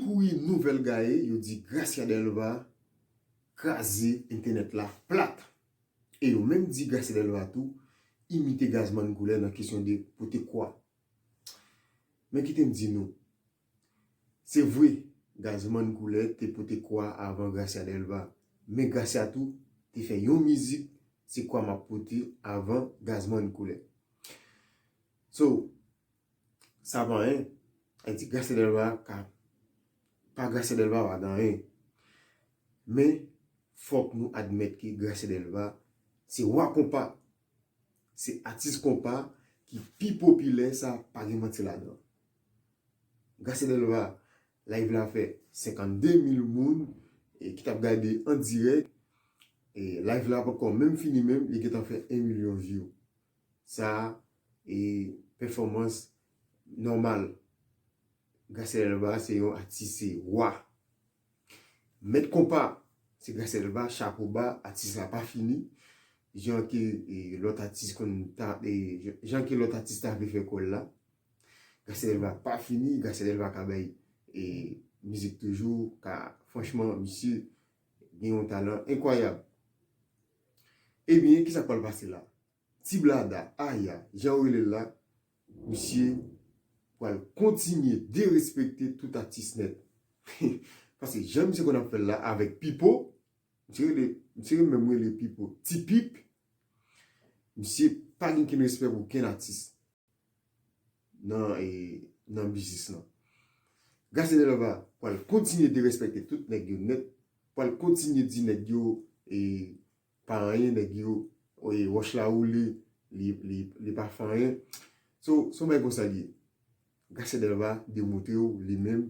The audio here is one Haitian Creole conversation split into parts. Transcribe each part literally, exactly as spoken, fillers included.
Kouri nouvèl gaye, yo di Gracia Delva kraze entènèt la plat. E yo menm di Gracia Delva tou imite Gazman Koulè nan kesyon de pote kwa. Men kite m di nou, se vre, Gazman Koulè te pote kwa avan Gracia Delva, men Gracia tou te fè yon mizik, se kwa m ap pote avan Gazman Koulè. So, sa pa anyen. Sa di Gracia Delva ka, pa Gracia Delva pa gen anyen. Men, fòk nou admèt ke Gracia Delva se wa konpa. Se atis konpa ki pi popilè, sa pa gen manti ladan. Gracia Delva, live la fè senkannde mil moun e ki t ap gade an dirèk. E live la poko menm fini menm, li gentan fè en milyon view. Sa e pèfòmans nòmal. Gracia Delva se yon atis, se wa. Mèt konpa, se Gracia Delva, chapo ba, atis la pa fini. Jan ke e, lòt atis konn ta, e, jan ke lòt atis ta vle fè kò l la. Gracia Delva pa fini, Gracia Delva ka bay e, mizik toujou, ka, franchman, misye gen yon talan enkwayab. Ebyen, kisa k pral pase la? Ti Blada, aya, jan yo rele l la, misye pral kontinye derespekte tout atis nèt. Paske jan misye konn ap fè l la avèk Pipo, misye rele, misye menm rele Pipo Ti Pip, misye pa gen kenn respè pou kenn atis nan, e, nan biznis lan. Gracia Delva pral kontinye derespekte tout nèg yo nèt, pral kontinye di nèg yo, e, pa anyen, nèg yo, e, wòch la woule, li, li, li pa fè anyen. So, se yon bagay konsa l ye. Gracia Delva demontre w li menm,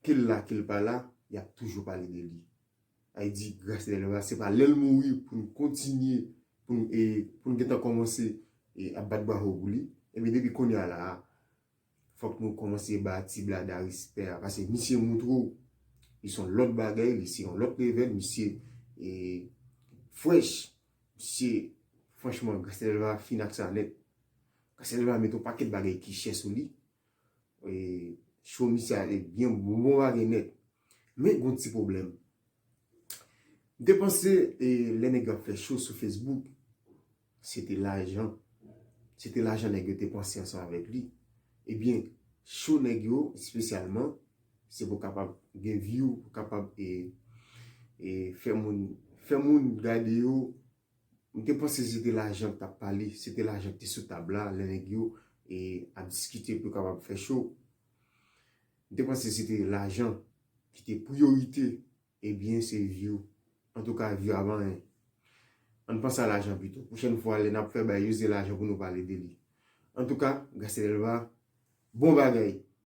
ke l la, ke l pa la, y ap toujou pale de li. Sa vle di, Gracia Delva, se pa lè l mouri pou n kontinye, pou n, e, pou n gentan kòmanse, e, ap bat bravo pou li. Ebyen, depi kounye a la a, fòk nou kòmanse ba Ti Blada respè a. Paske misye montre w, li se yon lòt bagay, li se yon lòt level, misye, e, fresh, misye, franchman, Gracia Delva fin ak sa nèt. Gracia Delva mete yon pakèt bagay ki chè sou li. E, show misye a te byen bon, bon bagay nèt. Men gon ti pwoblèm. M te panse, e, lè nèg yo ap fè show sou Facebook, se te lajan. Se te lajan nèg yo te panse ansanm avèk li. Ebyen, show nèg yo, espesyalman, se pou kapab gen view, pou kapab, e, e, fè moun, fè moun gade yo. M te panse se te lajan k t ap pale, se te lajan k te sou tab la, lè nèg yo, e, ap diskite pou yo kapab fè show. M te panse se te lajan ki te priyorite, ebyen, se view. Antouka, view a pa anyen. Ann panse a lajan pito. Pwochèn fwa, lè n ap fè bagay yo, se lajan pou nou pale de li. Antouka, Gracia Delva, bon bagay.